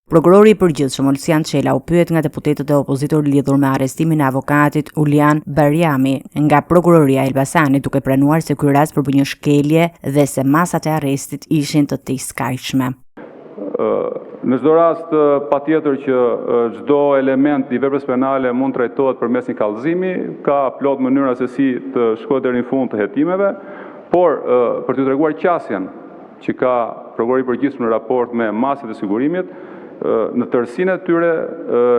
Prokurori i Përgjithshëm Olsian Çela u pyet nga deputetët e opozitës lidhur me arrestimin e avokatit Ulian Barjami nga Prokuroria e Elbasanit, duke pranuar se ky rast përbën një shkelje dhe se masat e arrestit ishin të tejskajshme. Në çdo rast, patjetër që çdo element i veprës penale mund të trajtohet përmes një kallëzimi, ka plot mënyra se si të shkohet deri në fund të hetimeve, por për t'ju treguar qasjen që ka Prokurori i Përgjithshëm në raport me masat e sigurimit, në tërësinë e tyre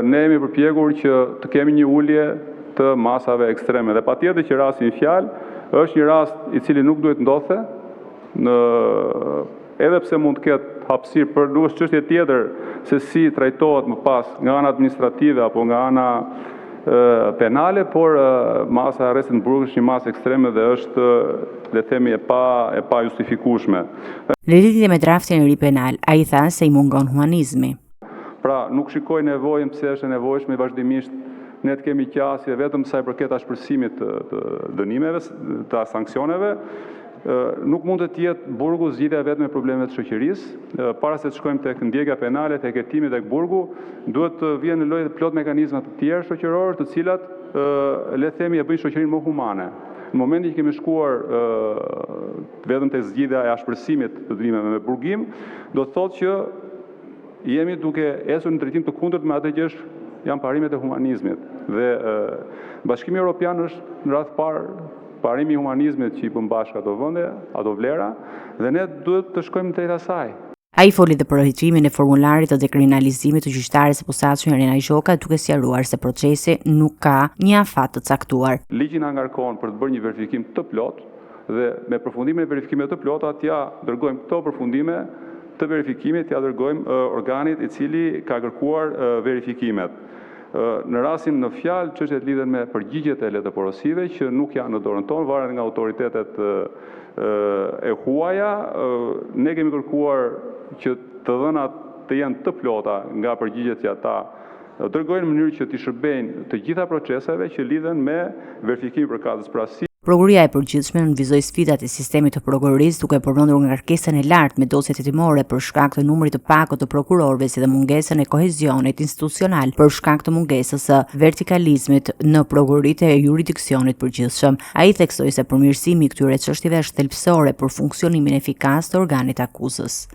ne jemi përpjekur që të kemi një ulje të masave ekstreme dhe patjetër që rasti në fjalë është një rast i cili nuk duhet të ndodhte në edhe pse mund të ketë hapësirë për nuk është çështje tjetër se si trajtohet më pas nga ana administrative apo nga ana penale, por masa e arrestit në burg është një masë ekstreme dhe është, le të themi, e pa e pajustifikueshme. Në lidhje me draftin e ri penal, ai tha se i mungon humanizmi. Pra, nuk shikoj nevojën pse është e nevojshme vazhdimisht ne të kemi qasje vetëm sa i përket ashpërsimit të, të dënimeve, të sanksioneve, Nuk mund të jetë burgu zgjidhja e vetme e problemeve të shoqërisë. Para se të shkojmë tek ndjekja penale, tek hetimi, tek burgu, duhet të vihen në lojë plot mekanizma të tjerë shoqërorë, të cilat le të themi e bëjnë shoqërinë më humane. Në momentin që kemi shkuar vetëm te zgjidhja e ashpërsimit të dënimeve me burgim, do të thotë që jemi duke ecur në drejtim të kundërt me atë që është janë parimet e humanizmit. Dhe Bashkimi Evropian është në radhë të parë parimi i humanizmit që i bën bashkë ato vende, ato vlera, dhe ne duhet të shkojmë drejt asaj. Ai foli dhe për hetimin e formularit të dekriminalizimit të gjyqtares së posaçme Irena Gjoka, duke sqaruar se procesi nuk ka një afat të caktuar. Ligji na ngarkon për të bërë një verifikim të plotë dhe me përfundimin e verifikimeve të plota t'ia dërgojmë këto përfundime të verifikimit t'ia dërgojmë organit i cili ka kërkuar verifikimet. Në rastin në fjalë, çështjet lidhen me përgjigjet e letërporosive që nuk janë në dorën tonë, varen nga autoritetet e huaja. Ne kemi kërkuar që të dhënat të jenë të plota nga përgjigjet që ata dërgojnë në mënyrë që t'i shërbejnë të gjitha proceseve që lidhen me verifikimin përkatës. Pra si Prokuroria e Përgjithshme nënvizoi sfidat e sistemit të prokurorisë duke përmendur ngarkesën e lartë me dosjet hetimore për shkak të numrit të pakët të prokurorëve si dhe mungesën e kohezionit institucional për shkak të mungesës së vertikalizmit në prokuroritë e juridiksionit të përgjithshëm. Ai theksoi se përmirësimi i këtyre çështjeve është thelbësore për funksionimin efikas të organit të akuzës.